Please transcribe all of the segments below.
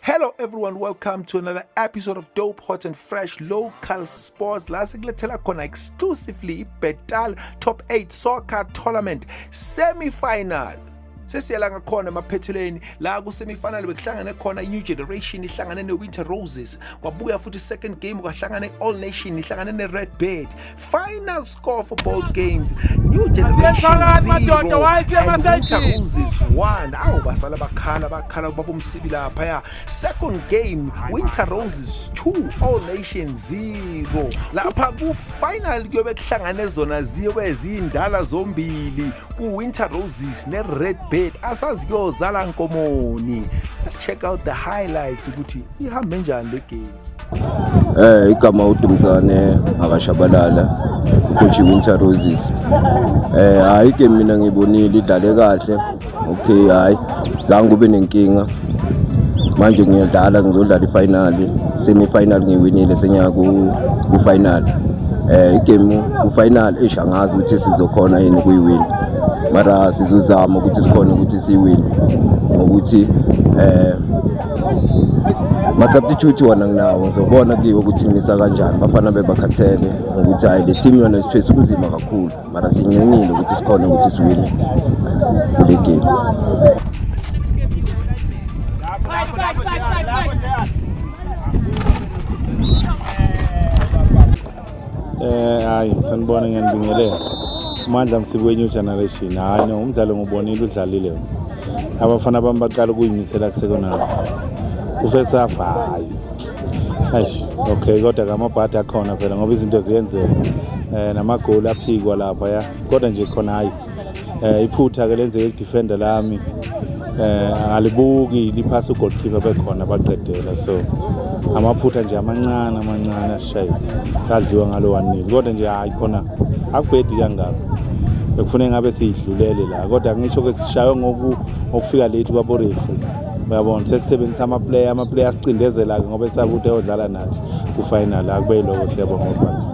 Hello everyone, welcome to another episode of Dope, Hot and Fresh Local Sports. La sikulethela khona exclusively iBetal Top 8 Soccer Tournament semi-final. Sesiyela ngakhona emaphethelweni la ku semi-final bekuhlangane khona iNew Generation ihlangane neWinter Roses. Kwabuya futhi second game kwahlangane All Nation ihlangane neRed Bird. Final score for both games, New Generation 0 and Winter Roses 1. Awu basala bakhala bakhala kubaba uMsibi lapha. Second game, Winter Roses 2, All Nation 0. Lapha ku final kuyobe kuhlangane zona ziyobe zindala zombili, ku Winter Roses ne Red Bird. Asazi kuyozala nkomoni. Let's check out the highlights ukuthi ihambe njani le game. Igama uDumsane akashabalala, coach Winter Roses. Hayi ke mina ngibonile idlale kahle. Okay, hayi zange kube nenkinga. Manje ngiyadlala, ngizodlala ifinal, semi final ngiwinile, senyaka ku final. Igame ku final eish angazi ukuthi sizokhona yini kuyiwina. Mara sizozama ukuthi sikhone ukuthi siwine ngokuthi ma substitute wona nginawo, ngizobona kiwo ukuthi ngimisa kanjani. Bafana bebakhathele ngokuthi hayi le team yona isithwesa ubunzima kakhulu, mara sincengile ukuthi sikhone ukuthi siwine kule game. Hayi sanibona, ngiyanibingelela. Mandla Msibi we-New Generation. Hayi no, umdlalo ngubonile udlalile. Abafana bami baqala ukuyimisela ku-second half. Ku-first half hayi. Eish, okay, kodwa ngamabhadi akhona phela ngoba izinto ziyenzeka. Namagoli aphikwa lapha ya. Kodwa nje khona hayi. Iphutha ke lenzeke ku-defender lami. Angalibuki liphasi ugoalkeeper bekhona baqedela, so amaphutha nje amancane amancane asishaye sadliwa ngalo 1-0, kodwa nje hayi khona akubhedi kangako, bekufuneka ngabe siyidlulele la, kodwa ngisho ke sishaywe ngokufika late kwabo referee. Uyabona sesisebenzisa ama-player asicindezela-ke ngoba esaba ukuthi eyodlala nathi ku-final. Akube yiloko, siyabonga uphathi.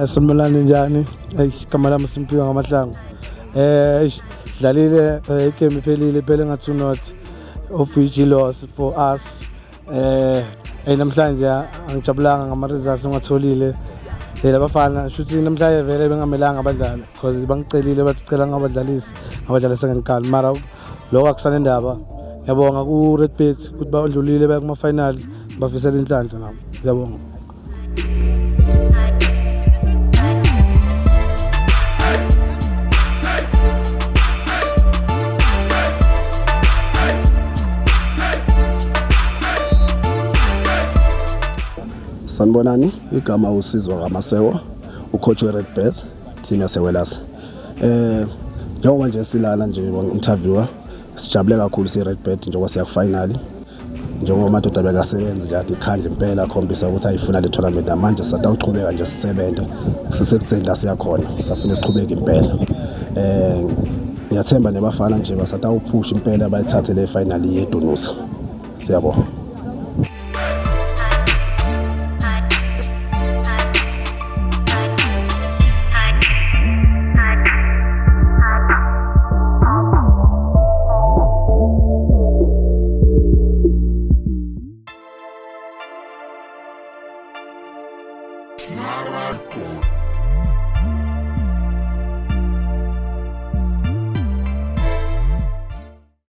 Sanibonani, njani? Hey, igama lami Simphiwe Ngamahlangu. Eish, dlalile, igame iphelile, iphele nga 2-0, of which loss for us. Namhlanje angijabulanga ngama results engiwatholile. Labafana shuthi namhlanje vele bengamelanga abadlali because bangicelile bathi cela ngabadlalisi, ngabadlalisa ngenkani, mara lokho akusana indaba. Ngiyabonga ku Red Birds ukuthi badlulile baya kuma final, bafisela inhlanhla nabo. Ngiyabonga. Sanibonani, igama uSizwa Kamaseko, ucoach we-Red Birds, team yaseWelasi. Njengoba nje silana nje interviewer, sijabule kakhulu si-Red Bird njengoba siya ku-final. Njengoba amadoda bekasebenza nje ade ikhandla impela akhombisa ukuthi ayifuna le tournament, namanje sisatawuchubeka nje sisebenze, sisekutheni la siyakhona, safuna sichubeke impela. Ngiyathemba nebafana nje basatawuphusha impela bayithathe le final yedunusa. Siyabonga. Snara Record.